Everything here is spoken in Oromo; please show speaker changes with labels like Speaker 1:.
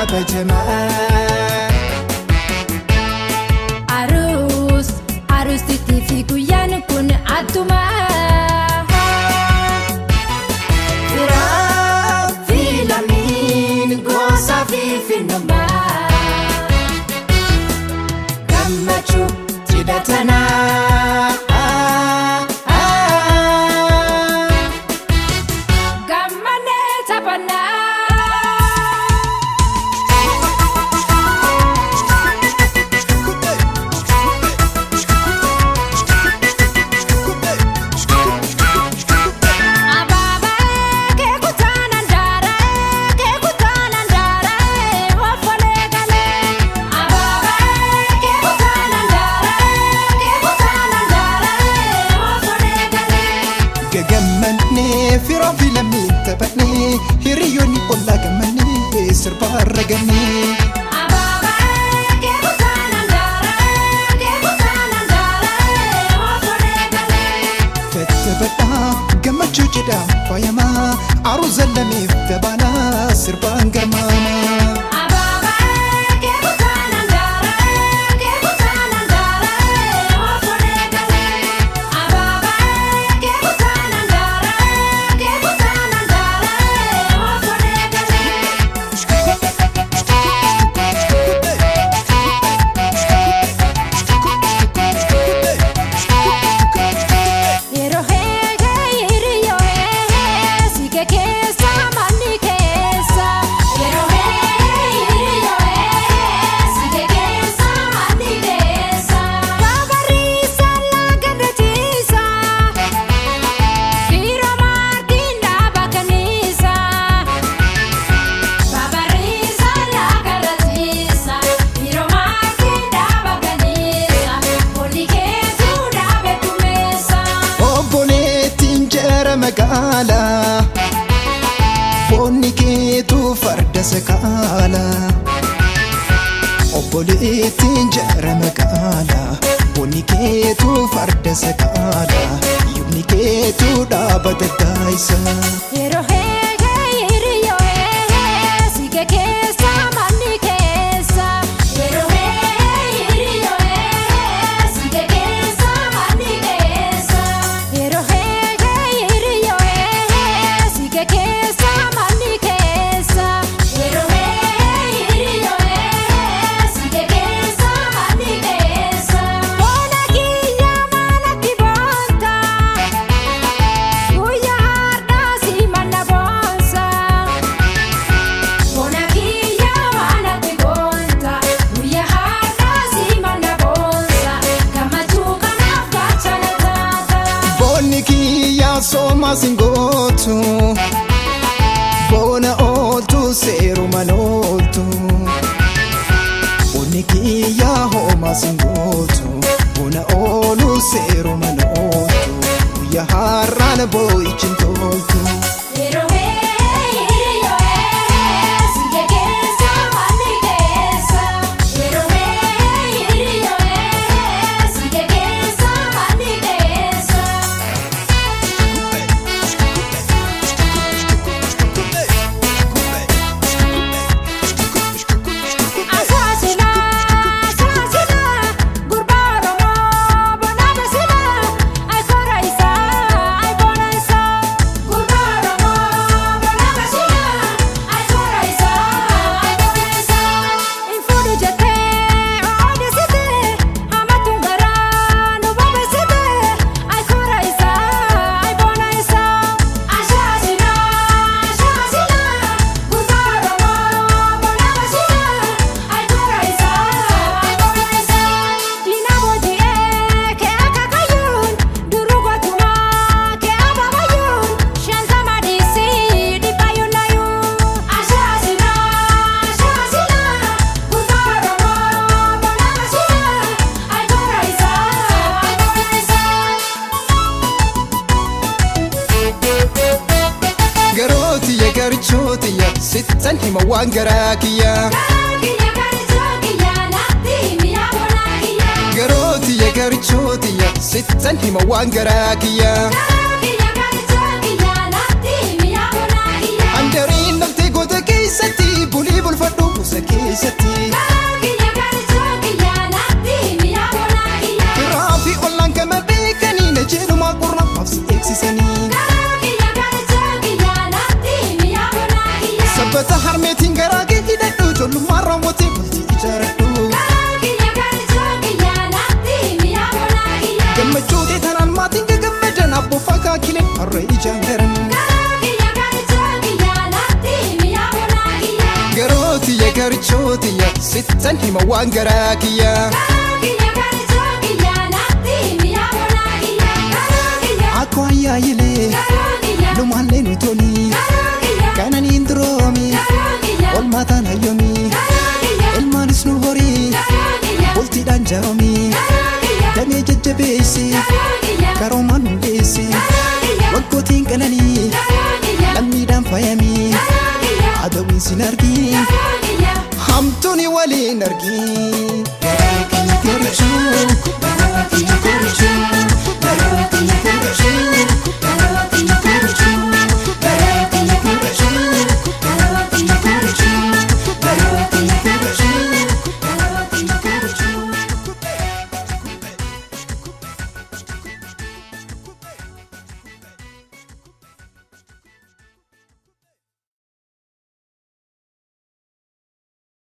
Speaker 1: Kabajamaa.
Speaker 2: Aruus aruustiitii fi guyyaan kun adduma.
Speaker 1: Firaa
Speaker 2: fi lammiin gosa fi finnummaa.
Speaker 1: Gammachuu cidha tanaa.
Speaker 2: Gammannee taphannaa. Abaabaa keekutaan andaara keekutaan andaara ofolee galee. Abaabaa keekutaan andaara keekutaan andaara ofolee galee.
Speaker 1: Gagammannee firaa fi lammiin taphannee hiriyoonni ollaa gammannee sirbaa ragannee.
Speaker 2: Abaabaa keekutaan andaara keekutaan andaara ofolee galee.
Speaker 1: Tattaphadhaa gammachuu cidhaa faayamaa aruuza lameef dabalaa sirbaan garmaamaa.
Speaker 2: Abaabaa keekutaan andaara keekutaan andaara ofolee galee. Abaabaa keekutaan andaara keekutaan andaara ofolee galee. Yeroo heehee hiriyyoo heehee siike keessa manni keessa. Yeroo heehee hiriyyoo heehee siike keessa manni keessa. Babarriisa laga ciisa fiiroo maartiin dhaaba kanniisa. Babarriisa laga ciisa fiiroo maartiin dhaaba kanniisa olli keetu dhaabe kumeessa.
Speaker 1: Obboleettiin jara magaalaa boonni keetu farda sakaalaa. Obboleettiin jara magaalaa boonni keetu farda sakaalaa yubni keetu dhaaba daddaayisa.
Speaker 2: Yeroo heehee hiriyyoo heehee siike keessa manni keessa. Yeroo heehee hiriyyoo heehee siike keessa manni keessa. Yeroo heehee hiriyyoo heehee siike keessa manni keessa. Yeroo heehee hiriyyoo heehee siike keessa manni keessa. Boona kiyya maalatti boonta. Guyyaa har'aa si manna boonsa. Bona kiyya maanatti boonta. Guyyaa har'aa si manna boonsa. Gammachuu kanaaf gaachana taata.
Speaker 1: Boonni kiyyaa soomaa singootu boona ooltu seerumaan ooltu. Boonni kiyyaa hoomaa singootu boona oolu seerumaan ooltu guyyaa har'aan boo'ichi hin toltu.
Speaker 2: Yeroo heehee hiriyyoo heehee siike keessa manni keessa. Yeroo heehee hiriyyoo heehee siike keessa manni keessa. Asaasila asaasila gurbaa Oromoo bona basila ayikoora isaa ayikoora isaa. Gurbaa Oromoo bona basila ayikoora isaa ayikoora isaa. Nfuudhu jettee odeessite hamatuun garaa nu bobeessite ayikoora isaa ayikoora isaa. Asaasila asaasila gurbaa Oromoo bona basila ayikoora isaa ayikoora isaa. Diina booji'ee kee akaakayyuun duruu gootumaa kee abaabayyuun shantama dhiisii dhibbayyuun nayyuun. Asaasila asaasila gurbaa Oromoo bona basila ayikoora isaa ayikoora isaa.
Speaker 1: Garootiyya garchootiyya sittan hima waan garaa kiyya.
Speaker 2: Kiyya garjoo kiyya natti mi'a bonaa kiyya.
Speaker 1: Garootiyya garchootiyya sittan hima waan garaa kiyya.
Speaker 2: Kiyya garjoo kiyya natti mi'a bonaa kiyya.
Speaker 1: Handariin loltee goota keessatti bulii bulfadhu. Tan hima waan garaa kiyya.
Speaker 2: Karaa kiyya garjoo kiyya natti himi yaa bonaa kiyya. Karaa kiyya.
Speaker 1: Akkoo ayyaayilee
Speaker 2: Karaa kiyya.
Speaker 1: lumaallee nu toli.
Speaker 2: Karaa kiyya.
Speaker 1: Kananiin duroomi
Speaker 2: Karaa kiyya.
Speaker 1: olmaataan hayyomi.
Speaker 2: Karaa kiyya.
Speaker 1: Ilmaanis nu horii
Speaker 2: Karaa kiyya.
Speaker 1: bultiidhaan jaaromi.
Speaker 2: Karaa kiyya.
Speaker 1: Damee jajjabeessi
Speaker 2: Karaa kiyya.
Speaker 1: karoomaan hundeessi.
Speaker 2: Karaa kiyya.
Speaker 1: Waggootiin qananii
Speaker 2: Karaa kiyya.
Speaker 1: lammiidhaan faayamii.
Speaker 2: Karaa kiyya.
Speaker 1: Adawiin sin argii
Speaker 2: Karaa kiyya.
Speaker 1: hamtuuni waliin argii. Garaa kiyya garjoo garaa kiyya.